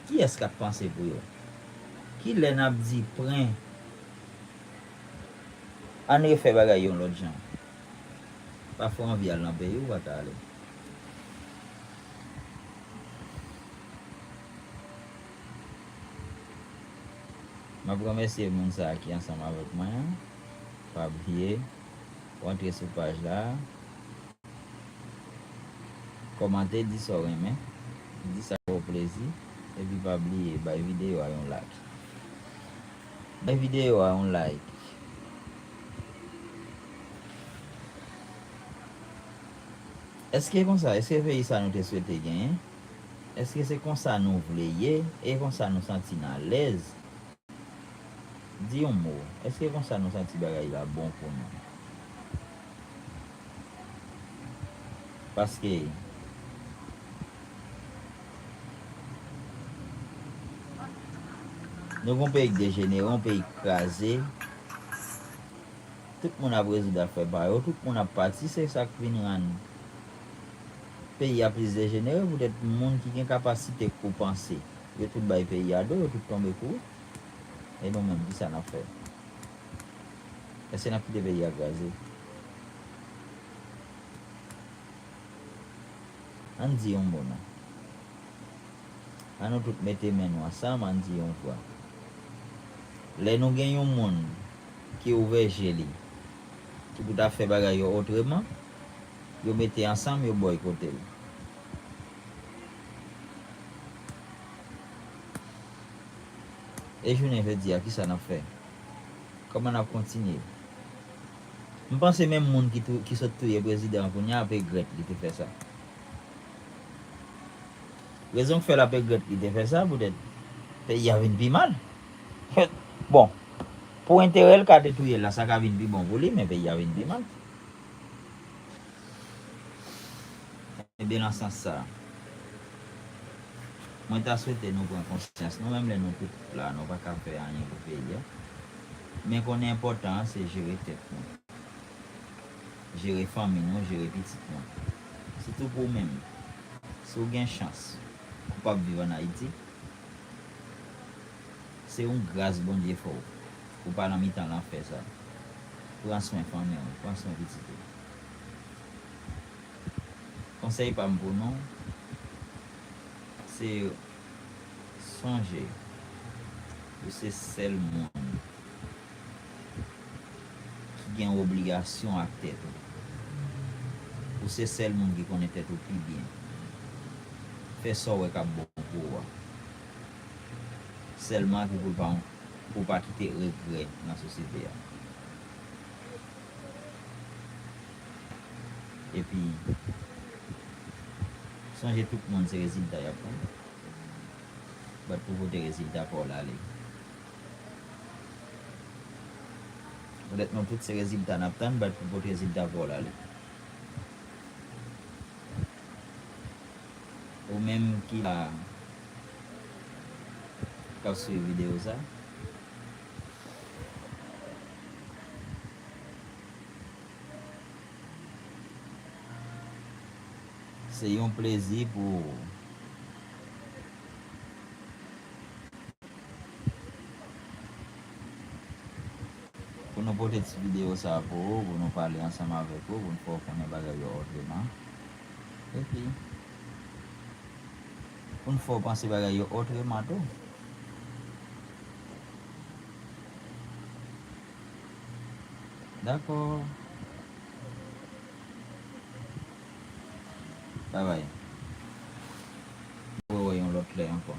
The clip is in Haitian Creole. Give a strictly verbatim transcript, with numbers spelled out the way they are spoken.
Kiyès k ap panse pou yo? Kilè n ap di pran, ann refè bagay yon lòt jan? Pafwa w anvi al nan peyi w, ou pa ka ale. M ap remèsye moun sa a ki ansanm avèk mwen an. Pa bliye, w antre sou paj la a, kòmante, di sa w renmen, di sa k fè w plezi, epi pa bliye bay videyo a yon like. Bay videyo a yon like. Èske konsa, èske peyi sa nou te swete genyen? Èske se konsa nou vle ye? E konsa nou santi n alèz? Di yon mo. Èske konsa nou santi bagay la bon pou nou? Paske nou gon peyi k dejenere, yon peyi k kraze. Tout moun ap rezoud afè pa yo, tout moun ap pati, se sa k vin rann peyi a plis dejenere, poutèt moun ki gen kapasite pou panse, yo tout bay peyi a do, yo tout tonbe kouri. E nou menm, kisa n ap fè? Èske n ap kite peyi a kraze? Ann di yon mo non. Ann nou tout mete men nou ansanm, ann di yon vwa. Lè nou gen yon moun ki ouvè je li, ki pou ta fè bagay yo otreman, yo mete ansanm, yo bòykote l. E jounen jodi a, kisa n ap fè? Kòman n ap kontinye? M panse menm moun ki tou-, ki sot touye prezidan an kounye a ap regrèt li te fè sa. Rezon k fè l ap regrèt li te fè sa, poutèt peyi a vin pi mal. Bon, pou enterè l ka te touye l la, sa ka vin pi bon pou li, men peyi a vin pi mal. Ebyen, nan sans sa, mwen ta swete nou pran konsyans, nou menm lè nou tout la, nou pa ka fè anyen pou peyi a. Men konnen enpòtan an, se jere tèt nou. Jere fanmi nou, jere pitit nou. Sitou pou ou menm, si w gen chans pou w p ap viv ann Ayiti, se yon gras Bondye fè w pou w pa nan mitan lanfè sa. Pran swen fanmi w, pran swen pitit ou. Konsèy pa m pou nou, se sonje, ou se sèl moun ki gen obligasyon ak tèt ou. Ou se sèl moun ki konnen tèt ou pi byen. Fè sa w wè k ap bon pou ou a. Sèlman ki pou pa, pou pa kite regrè nan sosyete a. Epi, sonje tout moun se rezilta y ap pran. Bat pou pote rezilta pa w l ale. Poutèt nou tout se rezilta n ap tann, bat pou pote rezilta pa w l ale. Ou menm ki la, k ap swiv videyo sa, se yon plezi pou, pou nou pote ti videyo sa pou ou, pou nou pale ansanm avèk ou, pou nou fè w konnen bagay yo otreman. Epi, pou nou fè w panse bagay yo otreman tou. Dakò. Babay. Wè, wè, yon lòt lè ankò.